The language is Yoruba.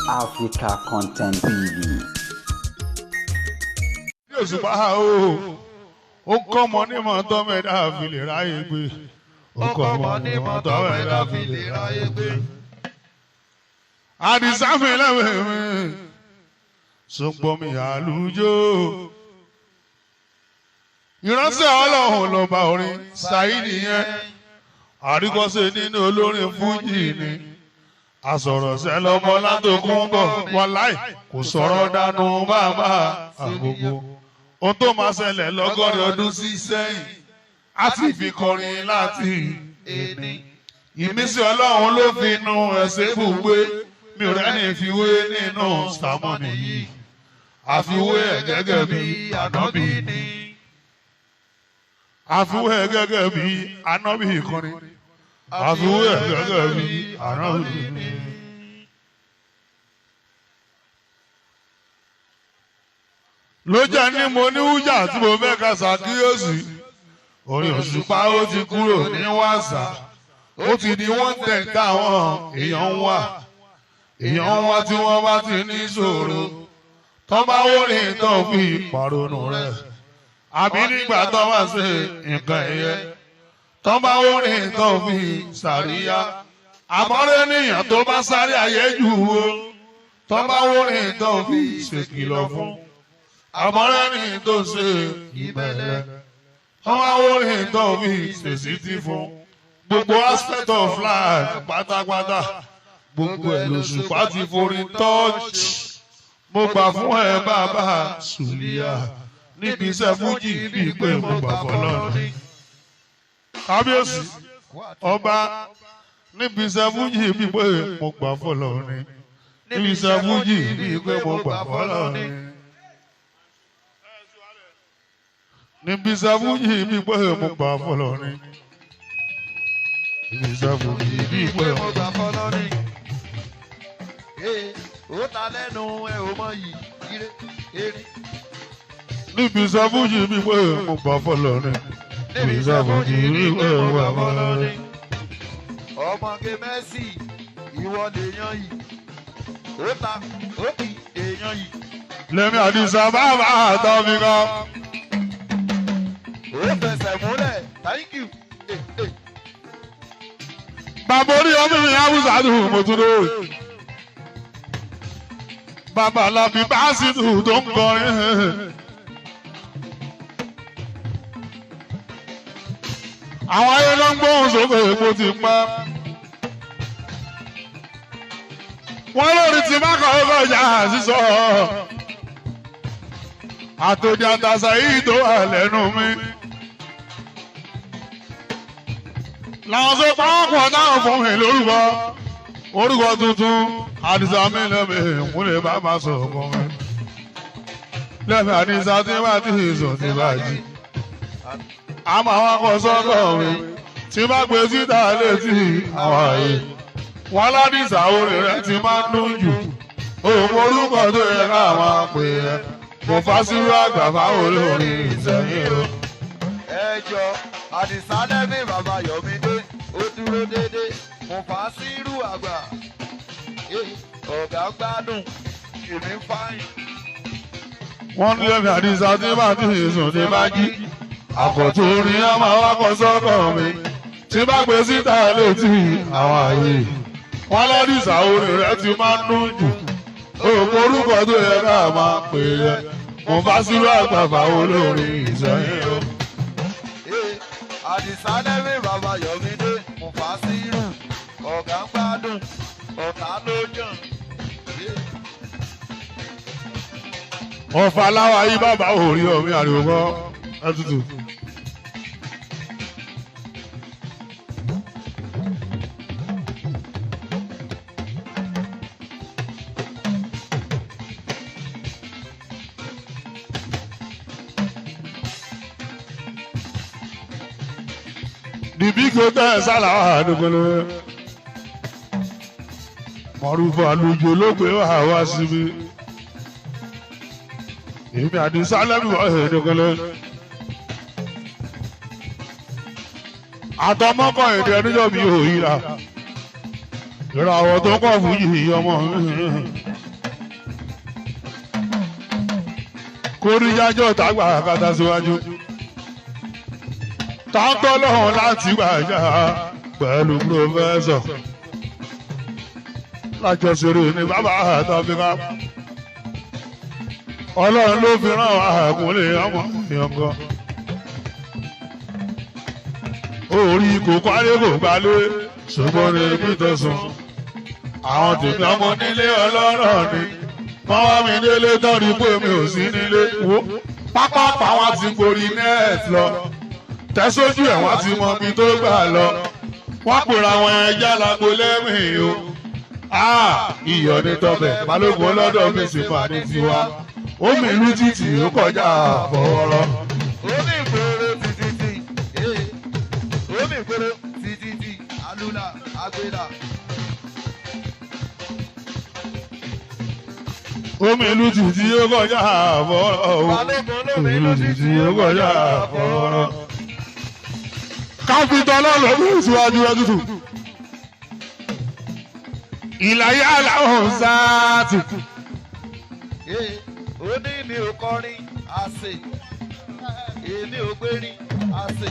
Africa Content TV. Òṣùpá o, ó kọ́ ọmọ ní mọ̀tọ́mẹ́dá fi lè ráyè gbé. Ó kọ́ ọmọ ní mọ̀tọ́mẹ́dá fi lè ráyè gbé. Àdìsá mi lẹ́wẹ̀ẹ́ mi, sọgbọ́n mi àlùjọ. Ìránṣẹ́ Ọlọ́run ló bá orin Saheed yẹn. Àríkọ́ṣe nínú olórin Fújì ni. Àsọ̀rọ̀ṣẹ́ lọ́mọ látòkún bọ̀ wàláì kò sọ̀rọ̀ dànù bàbá àgbogbo. Ohun tó máa ṣẹlẹ̀ lọ́gọ́rin ọdún sí sẹ́yìn á ti fi kọrin láti èní. Ìmísí Ọlọ́run ló fi nu ẹ̀sẹ̀ bùgbé, mi ò rẹ́ni fi wé nínú sàmọ́nì yìí. Àfiwé ẹ̀ gẹ́gẹ́ bí ànábì ni. Àfiwé ẹ̀ gẹ́gẹ́ bí ànábì kọrin. Àfiwé ẹ̀ gẹ́gẹ́ bí ànábì ni. Ló jẹ́ ní mo ní wújà tí mo fẹ́ ka ṣàkíyèsí. Orin Òṣùpá ó ti kúrò ní wàsà. Ó ti di wọ́n tẹ̀ táwọn èèyàn ń wà. Èèyàn ń wá tí wọ́n bá ti ní ìṣòro. Tọ́ bá wórin tó fi pàrọ̀nù rẹ̀. Àbí nígbà tó bá ṣe nǹkan ẹ̀yẹ. Tọ́ bá wórin tó fi ṣàríyá. Àmọ́rẹ́ níyàn tó bá sáré ayé jù wo. Tọ́ bá wórin tó fi ṣèkìlọ̀ fún. Àmọ́rẹ́ni tó ṣe ìbẹ̀lẹ̀, wọ́n wá tó fi ṣèṣì ti fún. Gbogbo aspect of life pátápátá, gbogbo ẹ̀ l'Òṣùpá ti forí touch. Mo gbà fún ẹ bàbá Sùlíà, níbi iṣẹ́ Fújì bíi pé mo gbà fọlọ́run. Kábíyèsí ọba, níbi iṣẹ́ Fújì bíi pé mo gbà fọlọ́run. Níbi iṣẹ́ Fújì bíi pé mo gbà fọlọ́run. Níbi iṣẹ́ Fújì bíi pé mo gbà fọlọ́run. Níbi iṣẹ́ Fújì bíi pé mo gbà fọlọ́run. Ó ta lẹ́nu ẹ ò mọ yìí ire eré. Níbi iṣẹ́ Fújì bíi pé mo gbà fọlọ́run. Níbi iṣẹ́ Fújì bíi pé mo gbà fọlọ́run. Ọmọge Mercy, ìwọ lèèyàn yìí. Ó ta ó kì èèyàn yìí. Lẹ́mi Àdìsá bàbá àtọ́ mi kan. Ó fẹsẹ̀ múlẹ̀, thank you. Bàbá orí ọmọ mi Awúsá dùn mo tún lóore. Bàbá Alábí Básítù tó ń kọrin. Àwọn ayé ló ń gbóhùn sókè epo ti pẹ́. Wọ́n lórí ti má kọ́ ọkọ̀ ìjà sísọ. Àtòjì àtàṣà yìí tó wà lẹ́nu mi. Làwọn tó pàápọ̀ náà fún mi lórúkọ. Orúkọ tuntun Àdìsá mi lẹ́mi ìkúnlẹ̀ bàbá sọ̀kọ mi. Lẹ́mi Àdìsá tí bá ti sùn tí bá jí. Àmọ́ àwọn akọ sọ́kọ̀ mi tí bá gbé síta létí àwọn àyè. Wọ́n ládìsá orin rẹ̀ ti máa ń dùn jù. Òun orúkọ tó yẹ ká máa pè é. Mo fásirú àgbà fáwọn olórin Ìsẹ́yìn o. Ẹ jọ Àdìsá lẹ́mí bàbá Yọ̀mídé, ó dúró dédé, mo fà á sírú àgbà. Ọ̀gá gbádùn, èmi ń fáyìn. Wọ́n ní lẹ́mi Àdìsá tí bá ti sùn tí bá jí. Àkọ́tún orin á máa wá kọ sọ́kọ̀ mi. Tí bá gbé síta létí àwọn àyè. Wọ́n ládìsá orin rẹ̀ ti máa ń dùn jù. Òun orúkọ tó yẹ ká máa pè é. Mo fà sírú àgbà fáwọn olórin Ìsẹ́yìn o. Àdìsá lẹ́mí bàbá Yọ̀mídé, mo fà á sírù, ọ̀gá ń gbádùn, ọ̀tá ló jàn. Ọ̀fà aláwa yí bàbá òrí omi àríwó kọ́ ẹtùtù. The big hotel sálà àdókòló. Mọ̀rúfù àlùjò ló gbé wá wá síbí. Èmi Àdìsá lẹ́nu ọ̀hẹ́dẹ́gbẹ́lẹ́. Àtọmọ́kọ̀ èdè ẹnújọ́ mi ò yíra. Ìràwọ̀ tó kọ̀ fún yìí ọmọ mi. Kóríyájọ́ tàgbà kàtà síwájú. Táńtọ́ lọ́hùn láti gbàjà pẹ̀lú pírọfẹ́sọ̀. Lájọṣeré ní bàbá àtàfíkà. Ọlọ́run ló fi ràn wá àkúnlé ọmọ èèyàn kan. Orí kò kwálé kò gbálé ṣùgbọ́n ní ibi tẹ̀sán. Àwọn tèmi ọmọ nílé ọlọ́rọ̀ ni. Wọ́n wá mi délé tán rí pé mi ò sí nílé. Wo pápápá wọn ti gorí nẹ́ẹ̀tì lọ. Tẹ́sójú ẹ̀ wọ́n ti mọ ibi tó gbà lọ. Wọ́n pèrè àwọn ẹja lágbo lẹ́mìí o. Iyọ̀ ní tọbẹ̀ balógun ọlọ́dọ̀ mi sì fà ní tiwa. Omi ìlú títì ó kọjá àfọwọ́rọ́. Omi ìgboro títí ee. Omi ìgboro títí alula agbela. Omi ìlú títì ó kọjá àfọwọ́rọ́. Balógun Omi olómi ìlú títì ó kọjá àfọwọ́rọ́. Káfíńtà ọlọ́run ló ń síwájú ẹ tútù. Ìlàyé aláwọ̀ sáàtì. Ee, ó ní mi ò kọrin àsè. Èmi ò gbérin àsè.